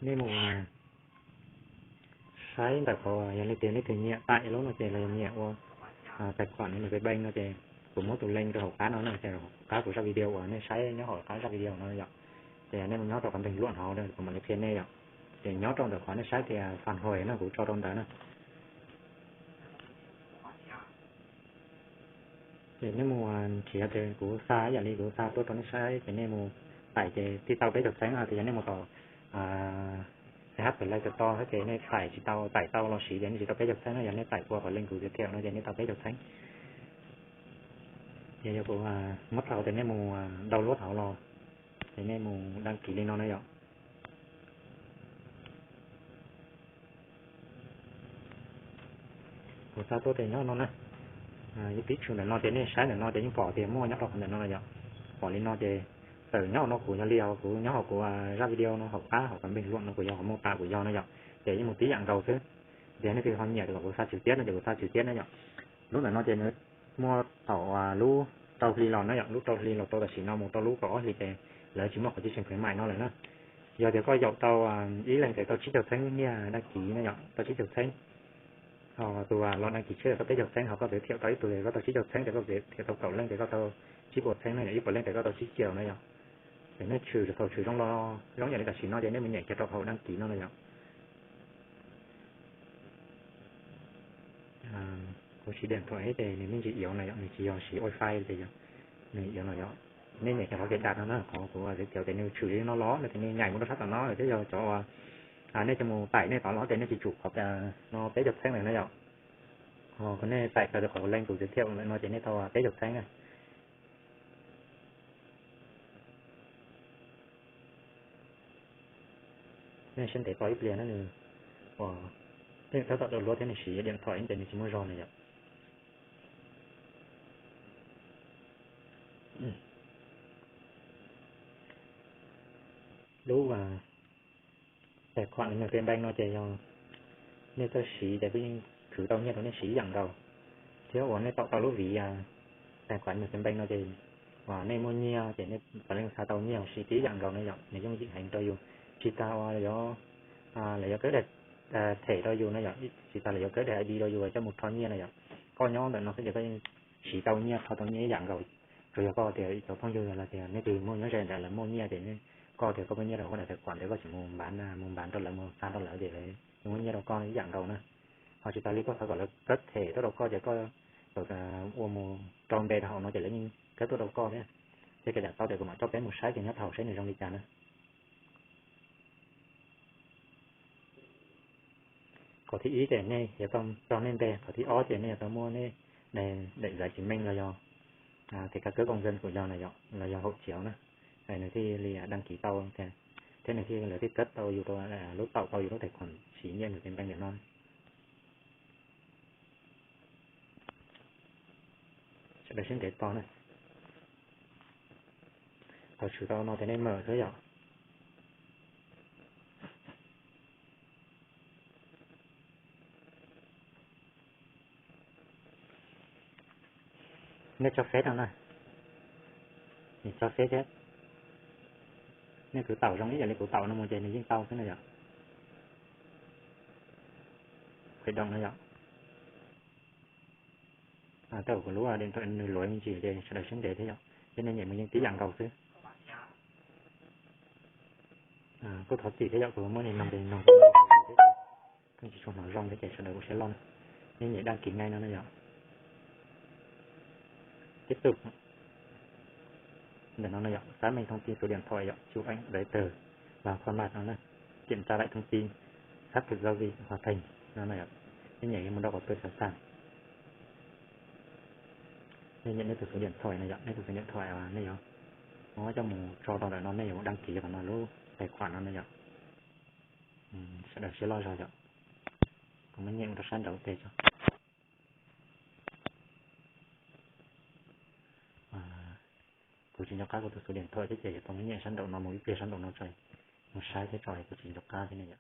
Nej mus saib ntawm qhov yog leej twg, leej twg nyiam tải lub no ces los nyiam ua tài khoản nws pes bank no ces kuv muab tus link rau hauv qab no na, ces hauv qab kuv zaj video uas nej saib nyob hauv qab zaj video no yom. Ces nej mus nyob rau qhov bình luận hauv kuv mam li qhia nej yom. Ces nyob rau ntawm qhov nej saib tias phản hồi no kuv tso rau ntawd na. Ces nej mus nrhiav ces kuv xa ib yam li kuv xa tuaj rau nej saib ces nej mus tải ces tib tau peb caug txheeb, tias yog nej mus tom CH Play Store ces nej tải tsis tau, tải tau los siv ces nej tsis tau peb caug txheeb no, yog nej tải qua qhov link kuv giới thiệu no ces nej tau peb caug txheeb. Ces yog kuv muab tau ces nej mus download hauv los, ces nej mus đăng ký li no na yom. Kuv xa tuaj ces nyob no na. Ib pib tshwm ntawm no ces nej saib ntawm no ces yeej pom tias muaj nyob rau qhov ntawm no na yom. Pom li no ces txawm nyob hauv no kuv yog li hauv kuv nyob hauv kuv zaj video no hauv qab hauv qhov bình luận no kuv yog hauv mô tả kuv yog na yom. Ces yeej mus tib yam nkaus xwb. Ces nej twg ho nyiam ces kom kuv xa trực tiếp no ces kuv xa trực tiếp na yom. Lub ntawm no ces nws muaj thaum lub rau hli los na yom, lub rau hli los tau tam sim no mus rau lub kaum ob hli ces lawv tsis muaj qhov chương trình khuyến mại no lawm na. Yog tias koj yaum tau ib leeg ces tau tsib caug txheeb nyiaj đăng ký na yom, tau tsib caug txheeb. Ho tus los đăng ký trước tau peb caug txheeb, ho koj giới thiệu tau ib tug ces koj tau tsib caug txheeb, ces koj giới thiệu tau kaum leej ces koj tau tsib puas txheeb na yom, ib puas leej ces koj tau tsib triệu na yom. Ces nej tshwm thaum tshwm zoo los zoo yam li tam sim no ces nej mus nyem kiag rau hauv đăng ký no na yom. Kuv siv điện thoại ces nws me ntsis yếu na yom, nws tsis yog siv wifi ces yog nws yếu na yom. Nej nyem kiag qhov cài đặt no na, qhov kuv giới thiệu ces nws tshwm li no los no ces nej nyem mus rau sab tom no lawm thiab yog cov uas nej coj mus tải nej tom los ces nej tsis tsum qhov no peb caug txheeb lawm na yom. Ho nej tải kiag rau qhov link kuv giới thiệu lawm no ces nej tau peb caug txheeb na. Nej siab ntev tos ib pliag na, nws tab tom download thiab nws siv điện thoại ces nws tsis muaj zog na yom. Lub tài khoản nws pes bank no ces yog nej txawj siv ces kuj yeej khwv tau nyiaj rau nej siv ib yam nkaus. Thiab uas nej taum tau lub vis tài khoản nws pes bank no ces uas nej muaj nyiaj ces nej puav leej xa tau nyiaj siv tib yam nkaus na yom, nws yooj yim heev rau yus. Tsis tas uas lawv yuav kab daim them rau yus na yom, tsis tas lawv yuav kab daim I D rau yus coj mus rho nyiaj na yom. Koj nyob ntawm no xwb ces koj yeej siv tau nyiaj, rho tau nyiaj ib yam nkaus. Tsuas yog koj tias cov phooj ywg los tias nej twg muaj nyob ze ntawd lawv muaj nyiaj ces koj tias koj muaj nyiaj rau koj daim tài khoản ces koj tseem mus npav, mus npav rau lawv, mus xa rau lawv ces lawv muaj nyiaj rau koj ib yam nkaus na. Ho tsis tas li koj xav kom lawv kab them tuaj rau koj ces koj ua mus rau npe rau hauv no ces lawv yeej kab tuaj rau koj thiab. Ces koj cais tau ces kuv mam coj peb mus saib ces nyob rau hauv saib nws zoo li cas na. Qhov thib ib ces nej yuav tau tso nej npe, qhov thib ob ces nej yuav tau muaj nej daim giấy chứng minh los yog thẻ căn cước công dân kuj yog na yom, los yog hộ chiếu na, nws thiaj li đăng ký tau thiab nws thiaj, lawv thiaj kab tau yus rau lub, taum tau yus lub tài khoản siv nyiaj nws pes bank ntawm no. Sawv daws siab ntev tos na. Thaum tshwm tau no ces nej mam xwb yom. Nej tso pheb no na. Nws tso pheb thiab. Nej kuv taum zoo ib yam li kuv taum no mus ces nws yeej tau xwb na yom. Khởi động no yom. Tej zaum kuv lub điện thoại nws luav me ntsis ces sawv daws siab ntev thiab yom, thiab nej nyem mus yeej tib yam nkaus xwb. Kuj thov txim thiab yom, kuv muab nws noog ces noog pheej tsis tshua hnov zoo thiab ces sawv daws ua siab loj na. Nej nyem đăng ký ngay no na yom. Tiếp tục. Ntawm no na yom, xác minh thông tin số điện thoại yom, chụp ảnh giấy tờ và khuôn mặt no na. Kiểm tra lại thông tin, xác thực giao dịch hoàn thành no na yom. Nej nyem mus rau qhov pw sẵn sàng. Nej nyem nej tus số điện thoại na yom, nej tus số điện thoại nej yuav muab coj mus tso rau ntawm no, nej yuav đăng ký qhov no lub tài khoản no na yom. Sawv daws siab loj zog yom. Kuv muab nyem mus rau sab nraud tes tso. Kuv tsis nco qab kuv tus số điện thoại thiab ces yuav tau muab nyem sab nraum no mus ib pliag, sab nraum no tso, mus saib thiab tso, kuv tsis nco qab thiab ne yom.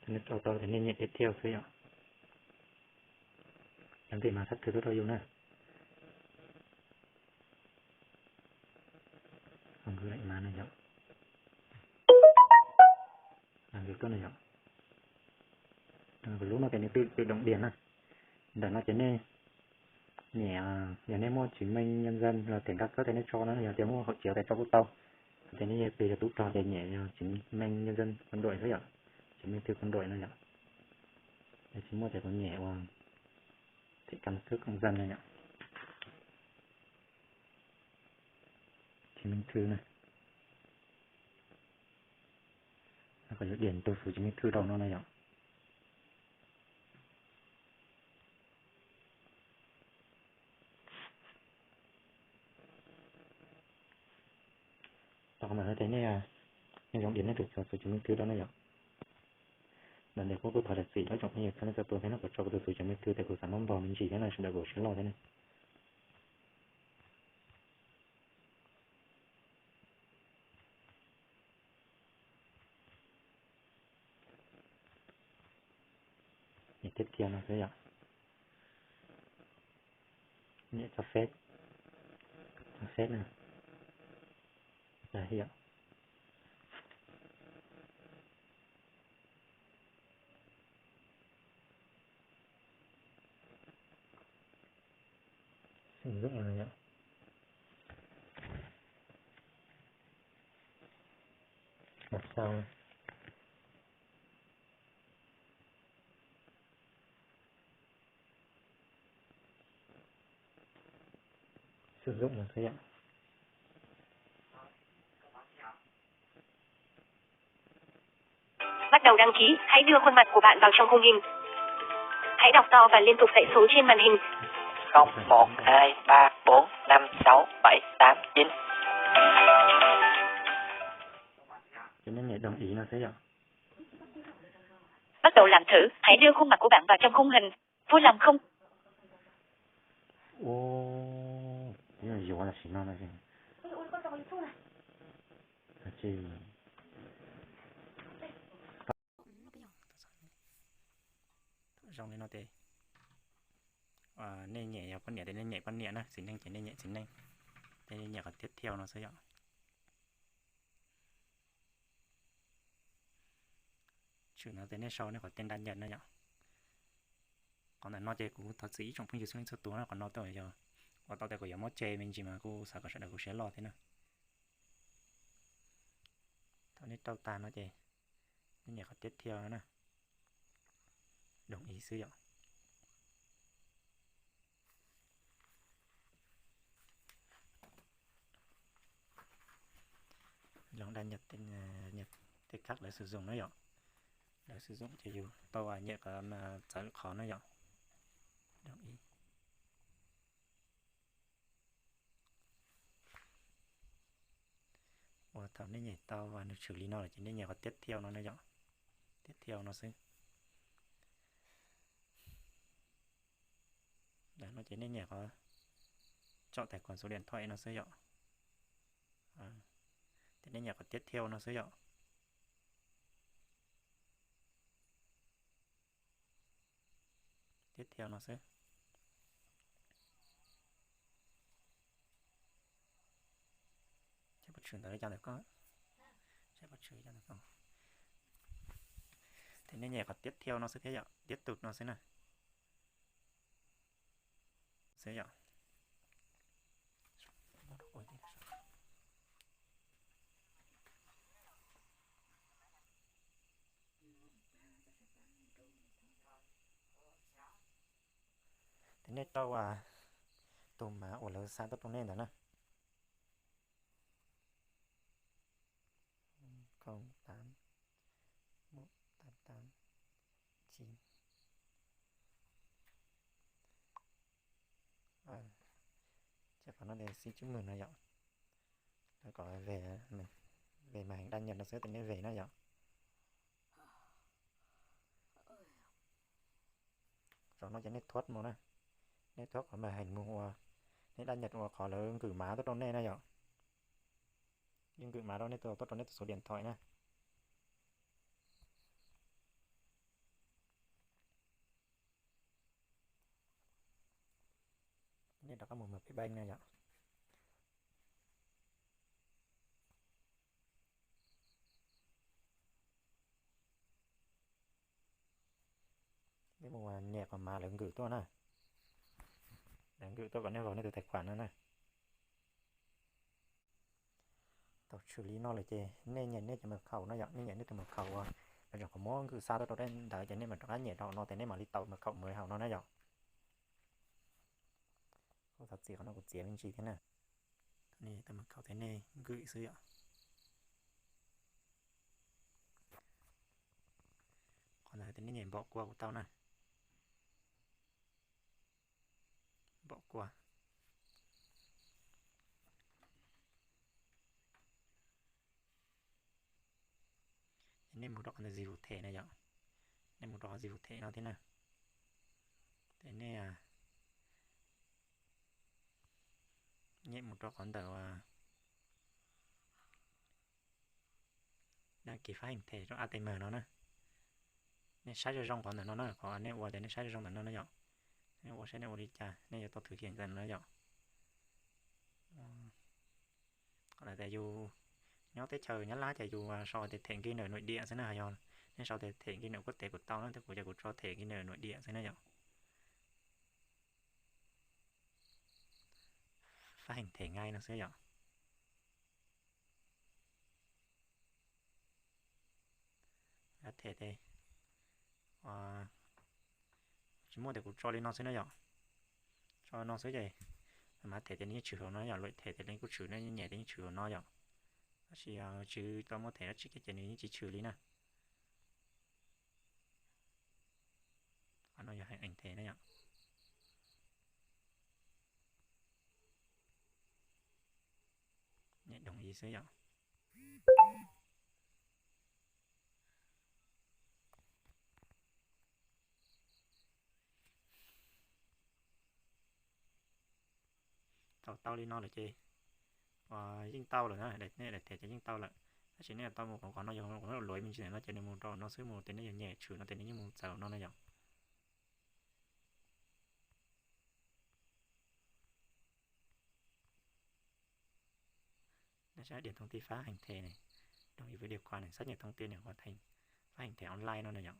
Nej rau tau ces nej nyem tiếp theo xwb yom. Cov ntej mas sab twg tuaj rau yus na. Nkws lem mas no yom. Nkws tuaj no yom. Lub no ces nws tự, tự động điền na. Ntawm no ces nej nyem, yog nej muaj chứng minh nhân dân los thẻ căn cước ces nej tso no, yog tias muaj hộ chiếu ces tso kuj tau. Ces nej pliag yog tub rog ces nyem yog chứng minh nhân dân quân đội xwb yom. Chứng minh thư quân đội no yom. Tsis muaj ces kuv nyem ua thẻ căn cước công dân no yom. Chứng minh thư na. Kom yuav điền tus chứng minh thư rau no na yom. Tau qhov ntawd no ces nej, nej yuav điền nej tus, tus chứng minh thư rau na yom. Ntawm no kuv kuj thov zam txim rau ib tsoom phooj ywg txhua leej txhua tus thiab no, kuv tso kuv tus, tus chứng minh thư ces kuv xav muab npog me ntsis thiab no sawv daws kuj sib loj thiab na. Nyem tiếp theo no xwb yom. Nyem cho phép, cho phép na. Là hiện. Sử dụng là gì ạ? Một sau. Sử dụng là gì ạ? Bắt đầu đăng ký, hãy đưa khuôn mặt của bạn vào trong khung hình. Hãy đọc to và liên tục dãy số trên màn hình. Không một hai ba bốn năm sáu bảy tám chín. Cho nên nhảy đồng ý nó sẽ dọn. Bắt đầu làm thử, hãy đưa khuôn mặt của bạn vào trong khung hình. Vui lòng không. Ua, yuav yuav tam sim no no. Zoo li no ces nej nyem yog poj niam ces nej nyem poj niam na, txiv neej ces nej nyem txiv neej, ces nej nyem qhov tiếp theo no xwb yom. Tshwm no ces nej sau nej qhov tên đăng nhập no yom. Qhov ntawm no ces kuv thov txim ib tsoom phooj ywg txhua leej txhua tus na, qhov no tau yog ua tau tias kuv yuav muab tseg me ntsis mas kuj xav kom sawv daws kuj siab loj thiab na. Thaum nej rau tag no ces nej nyem qhov tiếp theo no na, đồng ý xwb yom. Lawv daj nyaj tej khab lawv sử dụng na yom. Lawv sử dụng ces yus tau nyem kom txawv qhov na yom. Đồng ý. Ua thaum nej nyem tau nws tshwm li no lawm ces nej nyem qhov tiếp theo no na yom. Tiếp theo no xwb. Ntawm no ces nej nyem qhov chọn tài khoản số điện thoại no xwb yom. Ces nej nyem qhov tiếp theo no xwb yom. Tiếp theo no xwb. Ces puas tshwm ntawd li cas ntawm koj? Ces puas tshwm li cas ntawm koj? Ces nej nyem qhov tiếp theo no xwb thiab yom, tiếp tục no xwb na. Xwb yom. Ces nej tau tus mav uas lawv xa tuaj rau nej ntawd na. Không tám một tám tám chín. Ces qhov no ces xin chúc mừng no yom. Lawv kom về, về màn hình đăng nhập no xwb, ces nej về na yom. Zaum no ces nej thoát mus na. Nej thoát qhov màn hình mus ua, nej đăng nhập ua qhov lawv gửi mã tuaj rau nej na yom. Yeej gửi mã rau nej, tuaj rau nej tus số điện thoại na. Rov qab mus peb beej na yom. Nej mus nyem qhov mas lawv nkws tuaj na. Lawv nkws tuaj kom nej vau nej tus tais khuam no na. Tau tshwm li no lawm ces nej nyem nej cov mật khẩu no yom, nej nyem nej tus mật khẩu uas lawv tseem qhov muab nkws xa tuaj rau dej ntawd ces nej mam rov qab nyem rau no ces nej mam li tau mật khẩu mus hauv no na yom. Kuv thov txim qhov no kuv txiav me ntsis thiab na. Tau mật khẩu ces nej nkws xwb yom. Qhov ntawd ces nej nyem npom kua kuv tau na. Npom kua. Ces nej mus rau qhov ntawm dịch vụ thẻ na yom. Nej mus rau qhov dịch vụ thẻ no thiab na. Ces nej nyem mus rau qhov ntawm đăng ký phát hành thẻ rau A T M no na. Nej saib zoo zoo qhov ntawm no na, qhov nej ua ces nej saib zoo zoo ntawm no na yom. Nej ua saib nej ua li cas nej yuav tau thực hiện ntawm no yom. Qhov ntawd tias yus nyob teb chaws Nyab Laj ces yus sau tias thẻ ghi nợ nội địa xwb na, yog nej sau tias thẻ ghi nợ quốc tế kuv tau na, thiab kuv ces kuv tso thẻ ghi nợ nội địa xwb na yom. Phát hành thẻ ngay no xwb yom. Thẻ ces tsis muaj tias kuv tso li no xwb na yom. Tso no xwb ces mas thẻ ces nws yeej tshwm hauv no yom, lawv thẻ ces nws kuj tshwm, nej nyem ces yeej tshwm hauv no yom. Tab sis tsis tau muaj thẻ dab tsi ces nws yeej tsis tshwm li na. Qhov no yog hais ảnh thẻ na yom. Nyem đồng ý xwb yom. Thaum tau li no lawm ces yeej tau lawm na, nej daim thẻ ces yeej tau lawm. Tab sis nej tau mus qhov no yog luav me ntsis no ces nws mus rau no xwb, mus ces nej yog nyem tshwm no ces nws yeej mus txaus no na yom. Nws saib điểm thông tin phát hành thẻ này, đồng ý với điều khoản này, xác nhận thông tin này hoàn thành phát hành thẻ online no na yom.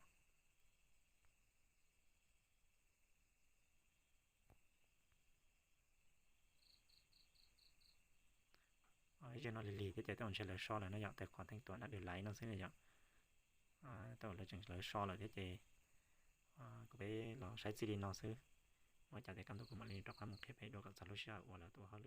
Ib zaug no lig lig thiab ces tau ntshe lawv so lawm no yom, tài khoản thanh toán đã được lãi no xwb na yom. Tau lawv tseem lawv so lawm thiab ces kuv peb los saib txij li no xwb. Ua cas tias kaj ntug kuv mam li rov qab mus qhia peb dua kom txog lub sij hawm uas lawv ua hauj